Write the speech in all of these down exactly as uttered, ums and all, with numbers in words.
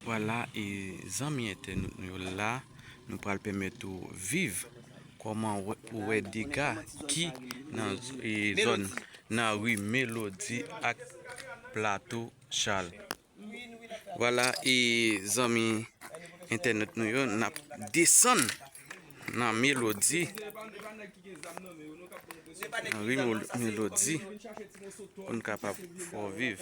Vwala, e zanmi entènot nou yo, la nou pral pèmèt ou viv kòman w- ou wè dega ki nan e zòn nan ri Melodi ak Plato Chal. Vwala, e zanmi entènot nou yo, n ap desann nan Melodi, nan ri Mel- Melodi, pou n kapab fè w viv.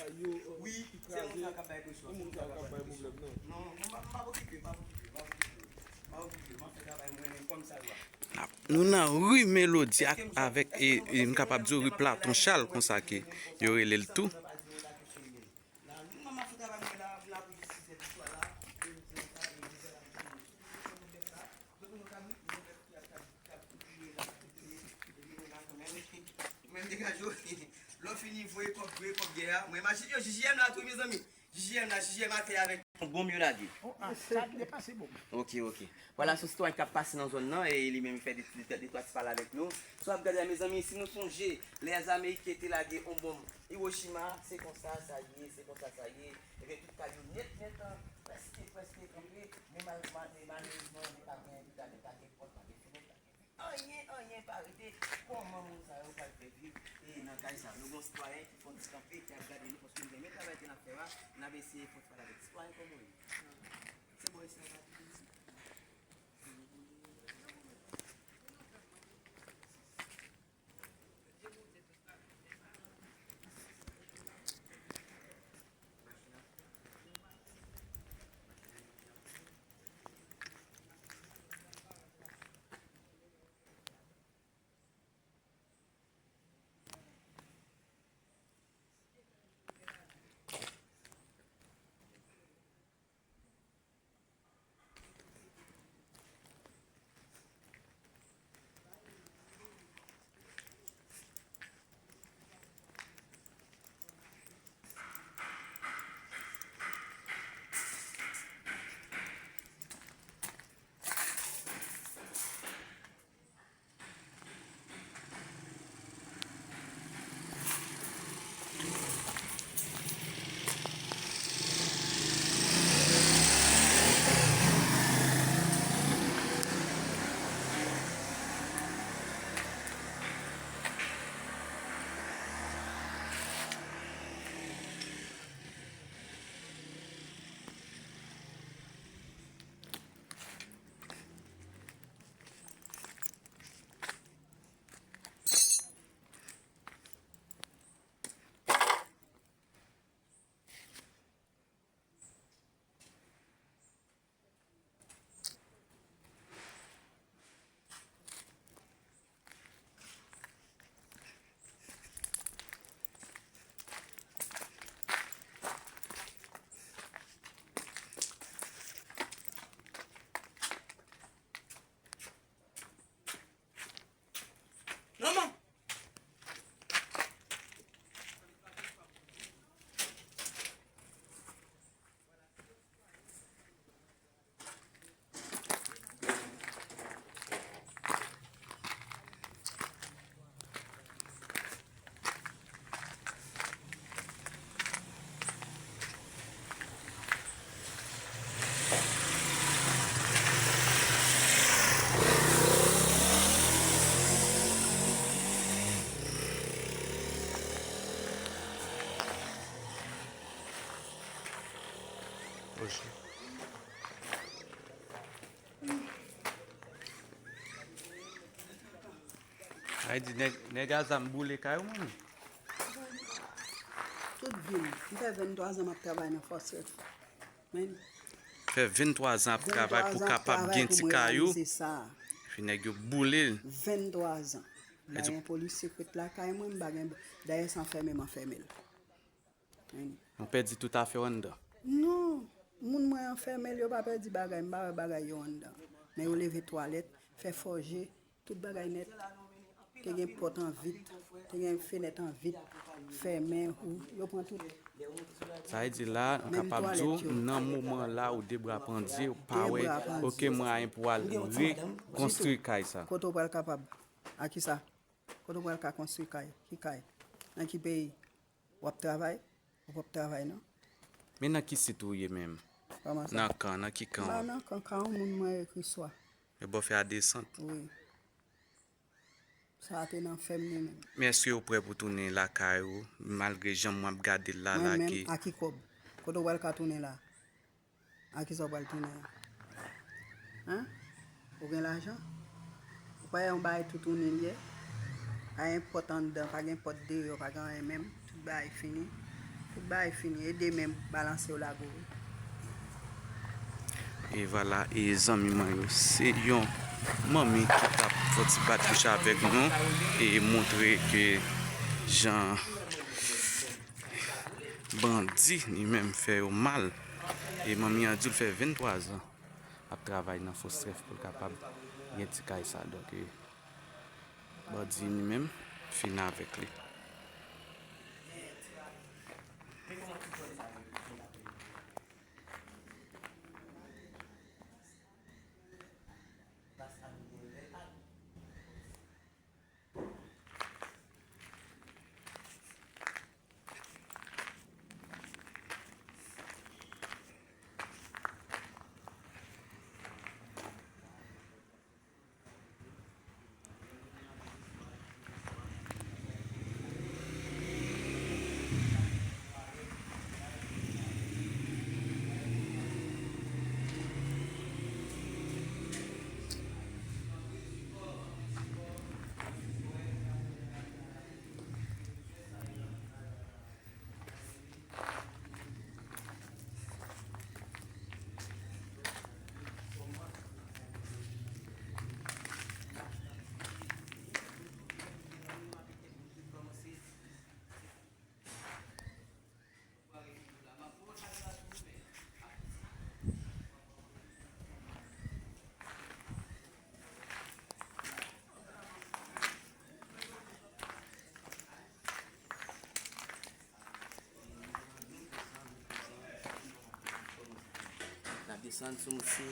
Nou nan ri Melodi ak, avèk, e, e, m kapab di w ri Platon Chal konsa ke yo rele l tou. Menm degaje w. Lè w fini voye kòb, voye kòb gè a. Mwen imajine yo, J J M la tou, mezanmi. J J M la, J J M atè avèk yon bonm yo lage. Oh, ah, sa depase bonm. Ok, ok. Vwala, se yon sitwayen k ap pase nan zòn nan, e li menm fè de, de, de twa ti pale avèk nou. Si w ap gade a, mezanmi, si nou sonje, lè Ameriken te lage yon bonm Hiroshima, se konsa sa ye, se konsa sa ye. Ebyen, tout kay yo nèt, nèt, prèske, prèske tonbe, men mal- mal- men malerezman, li pa gen, li pa gen pòt, pa gen fenèt, pa gen anyen, anyen pa rete. Kòman moun sa yo pral fè viv, e, nan kay sa? Nou gon sitwayen ki fè yon ti kanpe, ki ap gade nou, paske nou gen travay ke n ap fè a, n ap eseye fè yon ti pale avèk sitwayen. Kòman w ye? Se bò isi a, pa ti. Manman! Sa vle di nèg, nèg a zam boule kay ou, manmi? Tout vi m. M fè venntwa zan m ap travay nan Fòsrèf. Men. Fè venntwa zan ap travay pou kapab gen ti kay ou. Epi nèg yo boule l. Venntwa zan. M pa gen polis sekrè lakay mwen, m pa gen, dayè se anfèmen m anfèmen l. Ou pèdi tout afè w anndan? Non. Moun mwen anfèmen l, yo pa pèdi bagay, m pa wè bagay yo anndan. Men yo leve twalèt, fè fòje, tout bagay nèt. Te gen pòt an vit, te gen fenèt an vit, fèmen, ou, yo pran tout. Sa vle di la, m kapab di w, nan moman la, ou de bra pandye, ou pa wè okenn mwayen pou w al rekonstwi kay sa. Kote w pral kapab? A kisa? Kote w pral ka konstwi kay? Ki kay? Nan ki peyi? W ap travay? Ou p ap travay non. Men nan ki sit ou ye menm? Kòman sa? Nan kan, nan ki kan? M pa nan kan, ka yon moun mwen ekri swa. Yo ba w fè a desant. Wi. Sa te nan fèm li menm. Men èske w prè pou tounen lakay ou, malgre jan m ap gade l la, la? Mwen menm, a ki kòb? Kote w pral ka tounen la? A kisa w pral tounen an? An? Ou gen lajan? Ou pa yon bagay toutouni l ye? Pa gen pòt anndan, pa gen pòt deyò, pa gen anyen menm. Tout bagay fini. Tout bagay fini. E de men balanse w lage w wi. E vwala, e zanmi mwen yo, se yon manmi ki t ap fè ti bat bouch avèk nou e montre ke jan bandi li menm fè yo mal. E manmi an di l fè venntwa zan ap travay nan Fos Trèf pou l kapab gen ti kay sa. Donk, e, bandi li menm fin avèk li.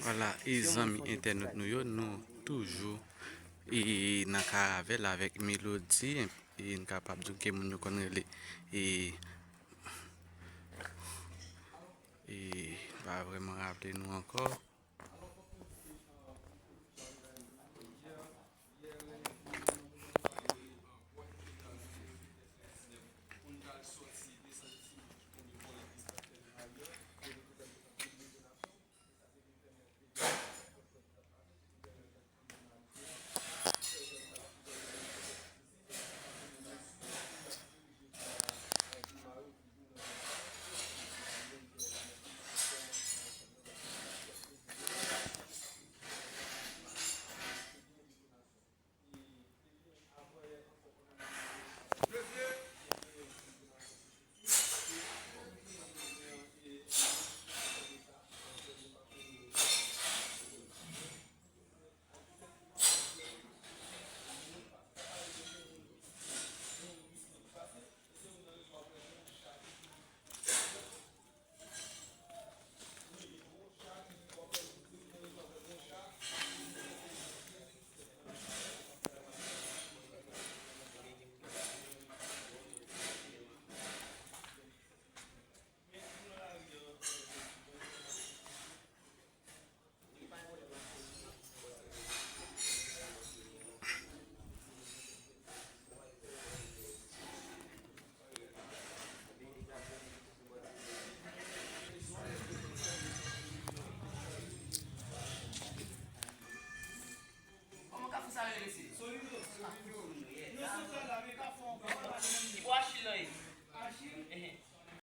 Vwala, e zanmi entènot nou yo, nou toujou e nan Karavèl avèk Melody, e n kapab di ke moun yo konn rele e, e pa vrèman raple nou ankò.